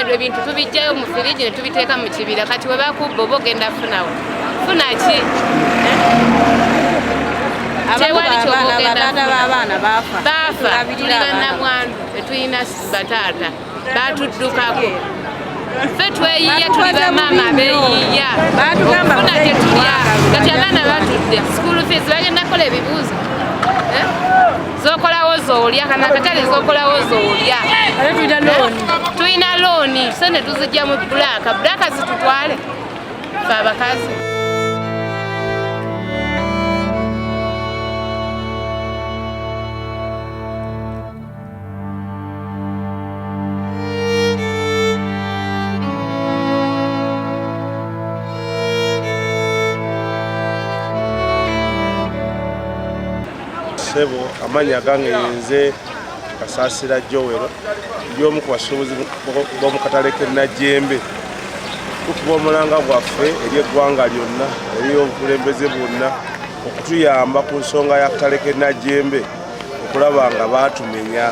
Ebintu tubijjayo mu firiji ne tubiteeka mu kibira. Kati we bakubba oba ogenda funawo funa ki? Tewali kyoba ogenda. Bataata b'abaana baafa. Baafa. Tuli bannamwandu, tetulina bataata, batuddukako. Ffe tweyiya, tuli bamaama abeeyiya okufuna tetulya. Kati abaana batudde, school fees bagenda kukola ebibuuzo. Eh? Zokolawo zoolya, kana akatale zokolawo zoolya. Tulina looni, sente tuzijja mu black, black zitutwale fe abakazi. Sebo, amannya gange yenze Kasaasira Joel, ndi omu ku basuubuzi b'omu katale k'e Najjembe. Tukuba omulanga gwaffe eri eggwanga lyonna, eri obukulembeze bwonna, okutuyamba ku nsonga y'akatale k'e Najjembe, okulaba nga baatumenya.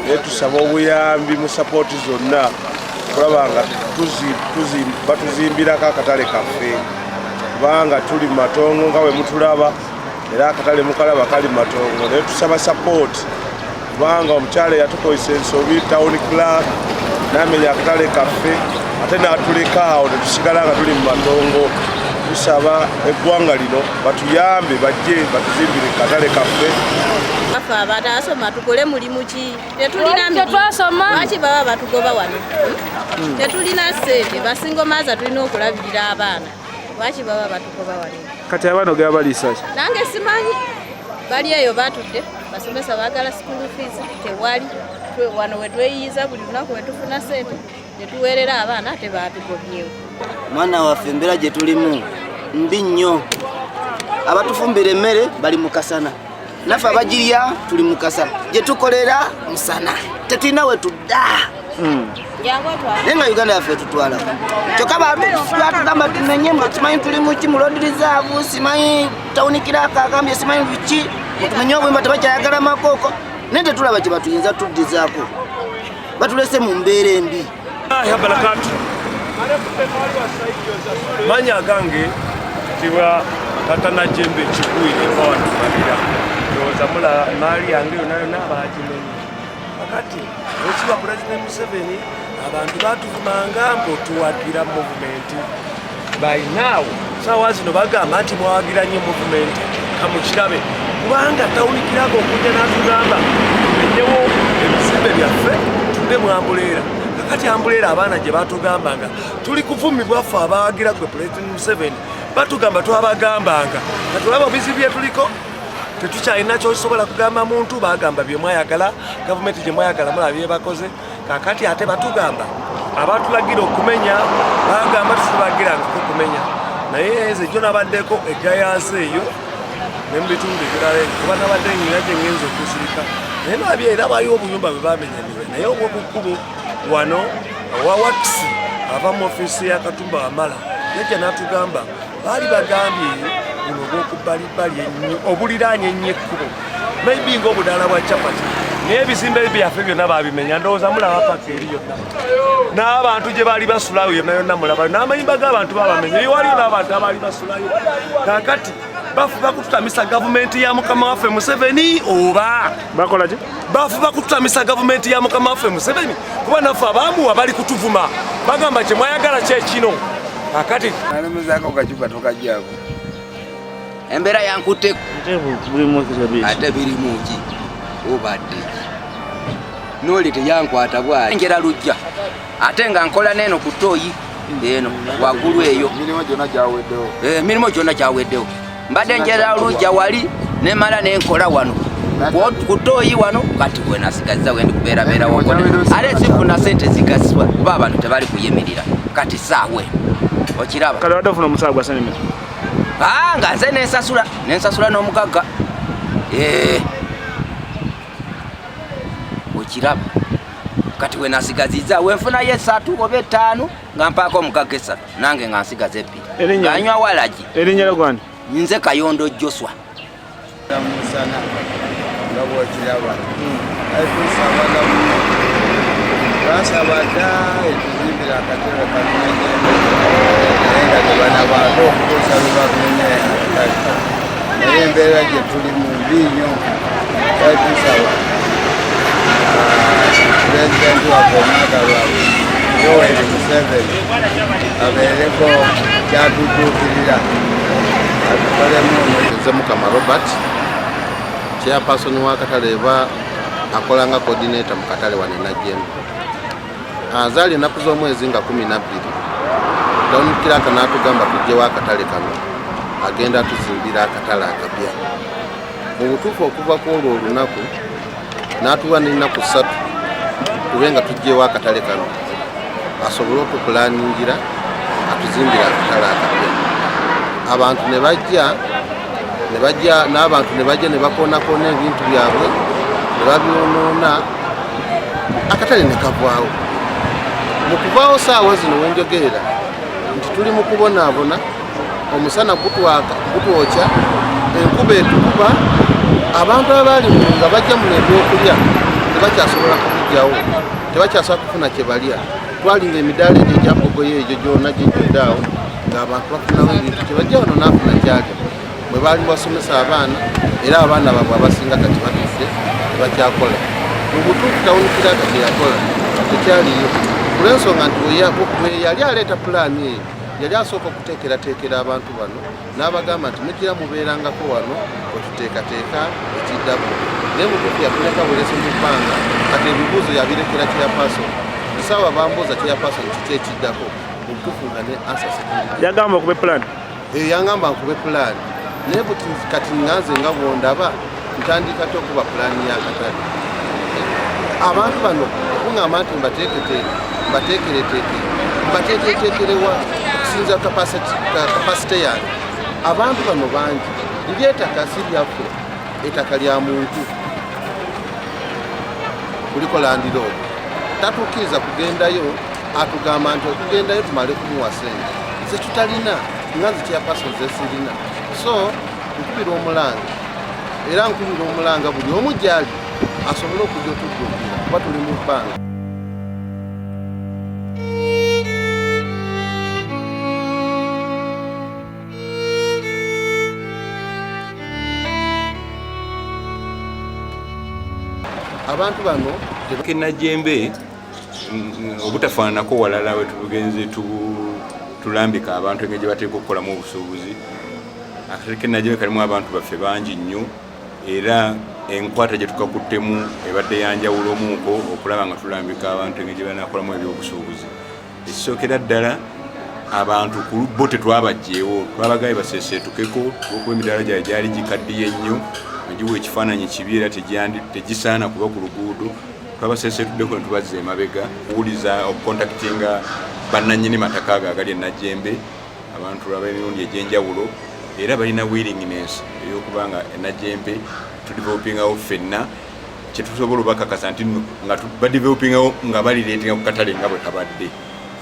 Naye tusaba obuyambi mu support zonna okulaba nga batuzimbirako akatale kaffe, kubanga tuli mu matongo nga bwe mutulaba, era akatale mukalaba kali matongo. Naye tusaba support, kubanga omukyala eyatukozesa ensobi, town clerk, namenya akatale kaffe ate n'atuleka awo netusigala nga tuli mu matongo. Tusaba eggwanga lino batuyambe, bajje batuzimbire katale kaffe. Afe abatasoma tukole mulimu ki? Tetulina mirimu. Lwaki baba batugoba wano? Tetulina ssente, basingomaza, tulina okulabirira abaana. Lwaki baba batugoba wano? Kati abaana ogaba baliisa ki? Nange simanyi, bali eyo batudde. Basomesa baagala school fees, tewali. Wano wetweyiyiza buli lunaku, wetufuna ssente netuweerera abaana, ate batugobyewo. Mwana waffe, embeera gye tulimu mbi nnyo. Abatufumbira emmere bali mu kasana, naffe abagirya tuli mu kasana, gye tukolera musana, tetulina we tudda. Naye nga Uganda yaffe etutwala, kyokka batugamba tumenye, mbu simanyi tuli muki mu road reserve, simanyi town clerk agambye simanyi biki, mutumenye obuyumba, tebakyayagala makooko. Naye tetulaba kye batuyinza tuddizaako, batulese mu mbeera embi. Barakatu. Manya gange tibwa Tata Najembe Kigwire wano ndowooza mula maali yange yonna yonna bagimenye. Kakati okiba Pulezidenti Museveni, abantu batuvumanga mbu tuwagira movement. By now saawa zino bagamba nti mwawagira nnyo movement. Kamukirabe, kubanga town clerk okujja n'atugamba tumenyewo ebizimbe byaffe tudde mu umbrella. Kakati umbrella abaana gye batugambanga tuli kuvumibwa ffe abawagira gwe Pulezidenti Museveni, batugamba twabagambanga. Katulaba obizibu bye tuliko, tetukyalina kyosobola kugamba muntu. Bagamba byemwayagala, gavumenti gye mwayagala, mulaba byebakoze. Kakati ate batugamba abatulagira okumenya, bagamba tetulagirangako kumenya. Naye nze jjo nabaddeko egayansi eyo ne mu bitundu ebirala, kuba nabadde nyina gye ngenza okuzirika, naye nabye era waliwo obuyumba bwe bamenyaniwe. Naye obwokukkubo wano owa wakisi ava mu ofiisi ya Katumba Wamala yajja n'atugamba baali bagambye buno obwokubbalibali ennyo obuliraanye ennyo ekkubo, maybe ng'obudaala bwa capati. Naye ebizimbe byaffe byonna babimenya. Ndowooza mulaba paka eri yonna n'abantu gye baali basulayo yonna yonna mulaba n'amayumba g'abantu babamenya. Waliyo n'abantu abaali basulayo. Kakati bafuba kututamisa gavumenti ya mukama waffe Museveni oba Bakola ki? Bafuba kututamisa gavumenti ya mukama waffe Museveni, kuba naffe abamuwa bali kutuvuma, bagamba kyemwayagala kyekino. Kakati Nalemezaako kacupa tokajjaako. Embeera yankutte. Ate Ate birimu ki? Obadde ki? Nooli teyankwata bwali njera lujja, ate nga nkola neeno ku ttooyi eno waggulu eyo. Emirimu gyonna gyaweddewo. Eh, emirimu gyonna gyaweddewo. Mbadde njera lujja wali nemala nenkola wano ku ttooyi wano. Kati wenasigaziza wendi kubeerabeerawo, ate sifuna sente zigasibwa kuba abantu tebali kuyimirira. Kati saawe okiraba. Kale wadde ofuna omusaala gwa sente meka? Ah, nga nze nensasula n'omugagga. Eh. Okiraba, kati wenasigaziza wenfunayo esatu oba etaano, nga mpaako omugagga esatu, nange nga nsigaza ebbiri. Erinnya? Nga nywa walagi. Erinnya lyogwani? Nze Kayondo Joswa. Musana nga bwokiraba, ayi tusaba gavumenti. Twasaba dda etuzimbira akatebe kano Najjembe, naye nga tebanaba, ate okutuusa lwe bamenye akatale. Naye embeera gye tulimu mbi nnyo. Twali tusaba pulezidenti waffe omwagalwa Yoweri Museveni abeereko kyatutuukirira, atukolemu. Nze Mukama Robert, chairperson wa katale, eba akolanga coordinator mu katale wano e Najjembe. Zaali ennaku z'omwezi nga 12, town clerk n'atugamba tugyewo akatale kano, agenda atuzimbira akatale akapya. Mu butuufu, okuva ku olwo olunaku n'atuwa n'ennaku 3 tube nga tugyewo akatale kano, asobole otupulaningira atuzimbira akatale akapya. Abantu ne bajja ne bajja n'abantu ne bajja ne bakoonakona ebintu byabwe ne babyonoona, akatale ne kavaawo. Mu kuvaawo, saawa zino wenjogerera nti tuli mu kubonaabona, omusana gutwokya, enkuba etukuba. Abantu abaali muno nga bajja muno ebyokulya tebakyasobola kubijjawo, tebakyasobola kufuna kye balya. Twalinga emidaala egyo egya bogoya egyo gyonna gijjudde awo, ng'abantu bafunawo ebintu kyebajja wano n'afuna kyalya. Bwe baali basomesa abaana, era abaana baabwe abasinga kati batudde, tebakyakola. Mu butuufu, town clerk kye yakola tekyaliyo, kulw'ensonga nti bwe yali aleeta pulaani eyo, yali asooka okuteekerateekera abantu bano n'abagamba nti mujira mubeerangako wano wetuteekateeka ekiddako. Naye mutuufu yatuleka bulesi mu bbanga. Kati ebibuuzo yabirekera chairperson. Esaawa bambuuza, chairperson, kiki ekiddako, mu butuufu nga ne answer situlina. Yagamba okube plan. Yangamba nkube pulaani, naye buti kati nganze nga bwondaba, ntandika ty okuba pulaani y'akatale? Abantu bano okuŋŋamba nti mbateekereteekere, mbateekereteekerewa okusinziira capacity yange? Abantu bano bangi. Liri ettaka si lyaffe, ettaka lya muntu, kuliko landlord tatukkiriza kugendayo. Atugamba nti okugendayo tumale kumuwa sente zetutalina, nga nze chairperson zesirina. So nkubira omulanga, era nkubira omulanga buli omu gyali asobole okujja otudduukira, kuba tuli mu bbanga. Abantu bano Kenajembe obutafaananako walala wetugenze tulambika abantu engeri gye bateeka okukolamu obusuubuzi, akatale k'e Najembe kalimu abantu baffe bangi nnyo, era enkwata gye tukakuttemu ebadde yanjawulomuuko okulaba nga tulambika abantu engeri gye banakolamu ebyobusuubuzi. Ekisookera ddala, abantu ku bo tetwabajjeewo, twabagaye baseeseetukeko olwokuba emidaala gyabwe gyali gikaddiye nnyo, nga giwa ekifaananyi kibi era tegisaana kuba ku luguudo. Twabaseeseetuddeko ne tubazza emabega okuwuliza, okucontactinga bannannyini mataka ago agali e Najjembe, abantu ab'emirundi egy'enjawulo, era balina willingness ey'okuba nga e Najjembe tudevelopingawo ffenna. Kyetusobola obakakasa nti nno nga badevelopingawo nga balireetinga ku katale nga bwe kabadde.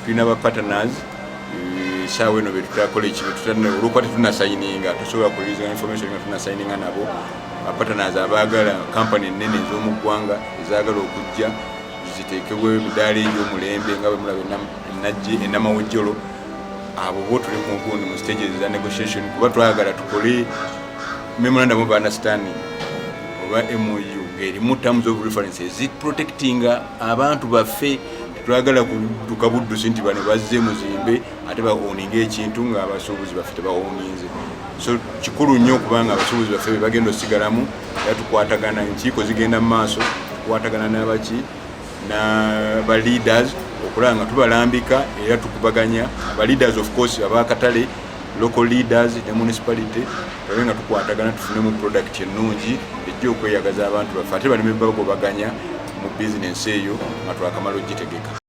Tulina ba partners esaawa eno betutakola ekibi, olwokuba tetunasayininga, tosobola kureleasinga information nga tunasayininga nabo. Partners abaagala, kampani ennene ez'omu ggwanga ezaagala okujja ziteekebwewo emidaala egy'omulembe nga bwe mulaba enamawojjolo, abo bo tuli mu gundi, mu stages za negotiation, kuba twagala tukole memorandum of understanding oba MOU ng'erimu terms of reference eziprotectinga abantu baffe. Tetwagala kudduka buddusi nti bano bazze muzimbe ate baowninga ekintu ng'abasuubuzi baffe tebaowninze. So kikulu nnyo okubanga abasuubuzi baffe be bagenda osigalamu, era tukwatagana, enkiiko zigenda mu maaso, tukwatagana n'abaki n'aba leaders okulaba nga tubalambika, era tukubaganya aba leaders, of course abakatale, local leaders ne municipality, tulabe nga tukwatagana tufunemu product ennungi ejja okweyagaza abantu baffe, ate baleme bagobaganya mu bizinensi eyo nga twakamala ogitegeka.